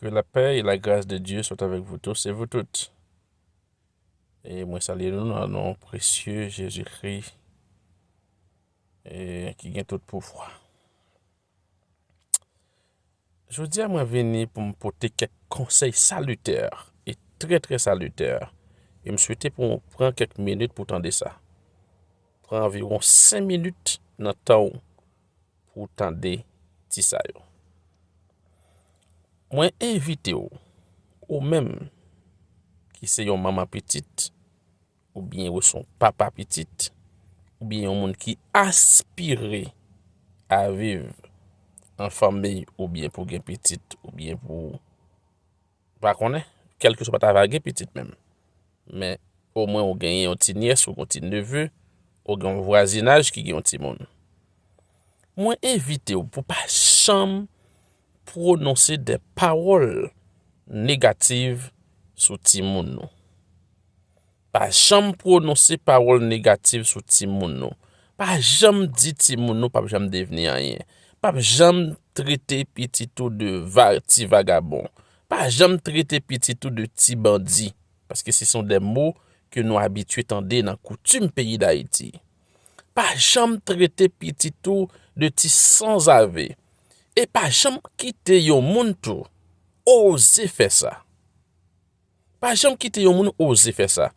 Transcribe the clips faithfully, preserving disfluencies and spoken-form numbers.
Que la paix et la grâce de Dieu soient avec vous tous et vous toutes. E mwen salye nou nan non presye Jezikri, e ki gen tout pouvwa. Jodi a, mwen vini pou m pote kèk konsèy salitè e trè, trè salitè. E m swete pou w pran kèk minit pou w tande sa. Pran anviwon senk minit nan tan w pou w tande ti sa yo. Mwen envite w, ou menm ki se yon manman pitit, oubyen ou se yon papa pitit, oubyen yon moun ki aspire a viv an fanmi, oubyen pou gen pitit, oubyen pou, pa konnen, kèlkeswa, pa ta va gen pitit menm. Men omwen ou genyen yon ti nyès, ou gen yon ti neve, ou gen yon vwazinaj ki gen yon timoun. Mwen envite w pou pa janm pwononse de pawòl negatif sou timoun nou. Pa janm pwononse pawòl negatif sou timoun nou. Pa janm di timoun nou p ap janm devni anyen. P ap janm trete pitit ou de va, ti vagabon. Pa janm trete pitit ou de ti bandi. Paske se son de mo ke nou abitye tande nan koutim peyi Dayiti. Pa janm trete pitit ou de ti sanzave. E pa janm kite yon moun tou oze fè sa. Pa janm kite yon moun oze fè sa.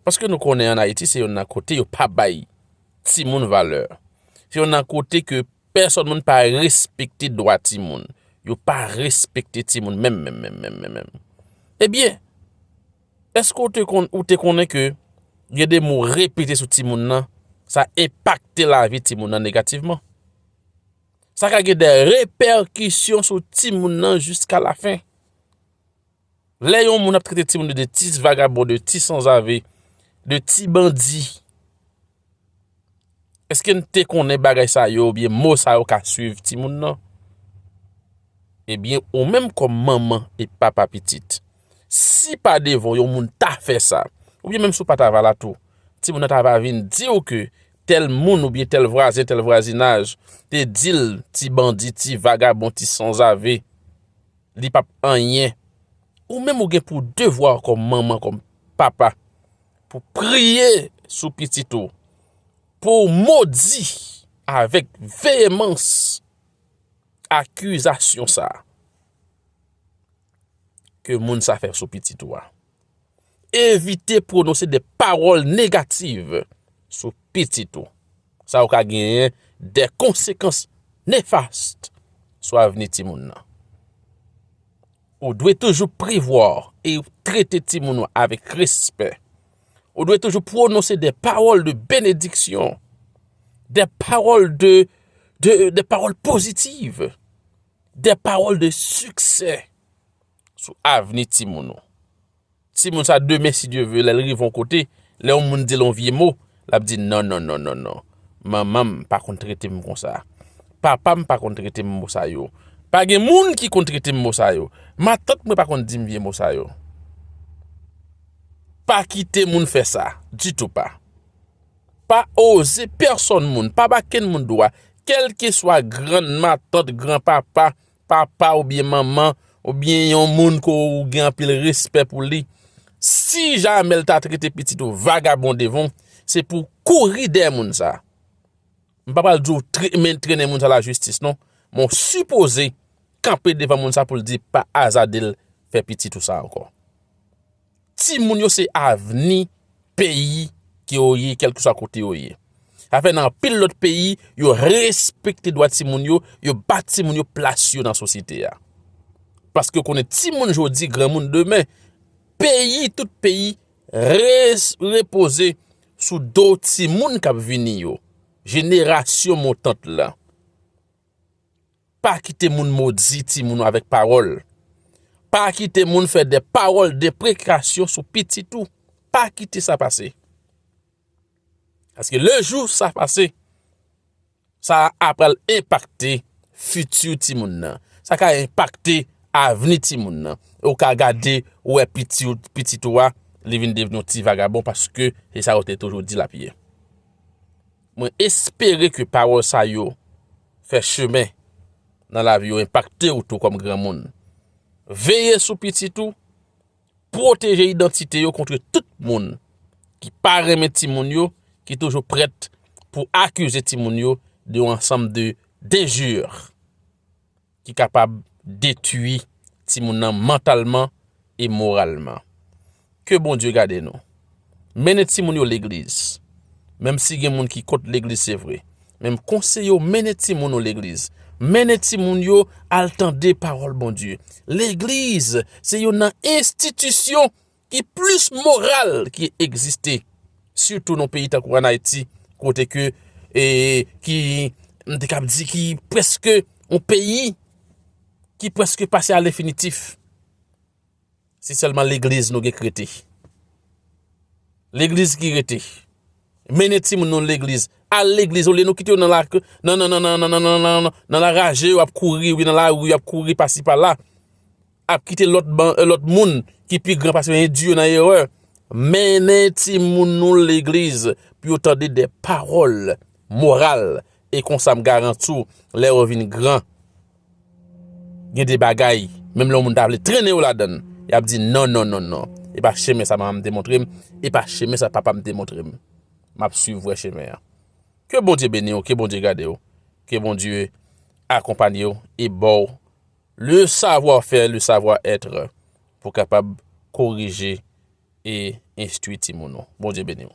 Paske nou konnen ann Ayiti, se youn nan kote yo pa bay timoun valè. Se youn nan kote ke pèsòn moun pa respekte dwa timoun. Yo pa respekte timoun menm, menm, menm, menm, menm, menm. Ebyen, èske ou te konn, ou te konnen ke gen de mo repete sou timoun nan, sa enpakte lavi timoun nan negativman? Sa ka gen de repèkisyon sou timoun nan jiska lafen. Lè yon moun ap trete timoun de ti vagabon, de ti sanzave, de ti bandi, èske n te konnen bagay sa yo oubyen mo sa yo ka swiv timoun nan? Ebyen, ou menm kòm manman e papa pitit, si pa devan w yon moun ta fè sa, oubyen menm si w pa ta va la tou, timoun nan ta va vin di w ke tèl moun oubyen tèl vwazen, tèl vwazinaj te di l ti bandi, ti vagabon, ti sanzave, li p ap anyen. Ou menm ou gen pou devwa kòm manman, kòm papa, pou priye sou pitit ou, pou w modi avèk veyemans akizasyon sa a ke moun sa fè sou pitit ou a. Evite pwononse de pawòl negatif sou pitit ou. Sa yo ka genyen de konsekans nefast sou avni timoun nan. Ou dwe toujou prevwa e trete timoun ou avèk respè. Ou dwe toujou pwononse de pawòl de benediksyon, de pawòl de, de, de pawòl pozitif, de pawòl de siksè sou avni timoun ou. Timoun sa, demen, si Dye ve, lè l rive yon kote, lè yon moun di l yon vye mo, l ap di, "Non, non, non, non, non. Manman m pa konn trete m konsa. Papa m pa konn trete m mo sa yo. Pa gen moun ki konn trete m mo sa yo. Matant mwen pa konn di m vye mo sa yo." Pa kite moun fè sa, ditou pa. Pa oze pèsòn moun, pa ba kenn moun dwa, kèlkeswa grann matant, granpapa, papa oubyen manman, oubyen yon moun ke w gen anpil respè pou li, si jamè l ta trete pitit ou vagabon devan w, se pou w kouri dèyè moun sa. M pa pral di w tre-, men trennen moun sa lajistis, non. Men w sipoze kanpe devan moun sa pou l di pa azade l fè pitit ou sa ankò. Timoun yo se avni peyi ke yo ye, kèlkeswa kote yo ye. Sa fè nan anpil lòt peyi, yo respekte dwa timoun yo, yo ba timoun yo plas yo nan sosyete a. Paske yo konnen timoun jodi, granmoun demen. Peyi, tout peyi res-, repoze sou do timoun k ap vini yo, jenerasyon montant lan. Pa kite moun modi timoun ou avèk pawòl. Pa kite moun fè de pawòl deprekasyon sou pitit ou. Pa kite sa pase. Paske le jou sa pase, sa a pral enpakte fiti timoun nan. Sa ka enpakte avni timoun nan. Ou ka gade, ou wè piti, pitit ou a, li vin devni yon ti vagabon paske se sa yo te toujou di l ap ye. Mwen espere ke pawòl sa yo fè chemen nan lavi yo, enpakte w tou kòm granmoun. Veye sou pitit ou, pwoteje idantite yo kont tout moun ki pa renmen timoun yo, ki toujou prèt pou akize timoun yo de yon ansanm de denjir ki kapab detwi timoun nan mantalman e moralman. Ke Bondye gade nou. Mennen timoun yo legliz. Menm si gen moun ki kont legliz, se vre. Men m konseye w mennen timoun ou legliz. Mennen timoun yo al tande pawòl Bondye. Legliz se youn nan enstitisyon ki plis moral ki egziste. Sitou nan peyi tankou ann Ayiti, kote ke, e, ki, m te kab di ki prèske yon peyi ki prèske pase a lenfinitif. Se sèlman legliz nou gen k rete. Legliz ki rete. Mennen timoun nou legliz. Al legliz, olye nou kite yo nan la, nan, nan, nan, nan, nan, nan, nan, nan, nan laraje, yo ap kouri, wi, nan lari, yo ap kouri pasi pala. Ap kite lòt ban, lòt moun ki pi gran pase yo endui yo nan erè. Mennen timoun nou legliz pou yo tande de pawòl moral. E konsa m garanti w, lè yo vin gran, gen de bagay, menm lè yon moun ta vle trennen yo ladan l, y ap di non, non, non, non. E pa chemen sa manman m te montre m, e pa chemen sa papa m te montre m. M ap swiv vrè chemen an. Ke Bondye beni w, ke Bondye gade w, ke Bondye akonpanye w e ba w le savoir-faire, le savoir-être pou kapab korije e enstwi timoun ou. Bondye beni w.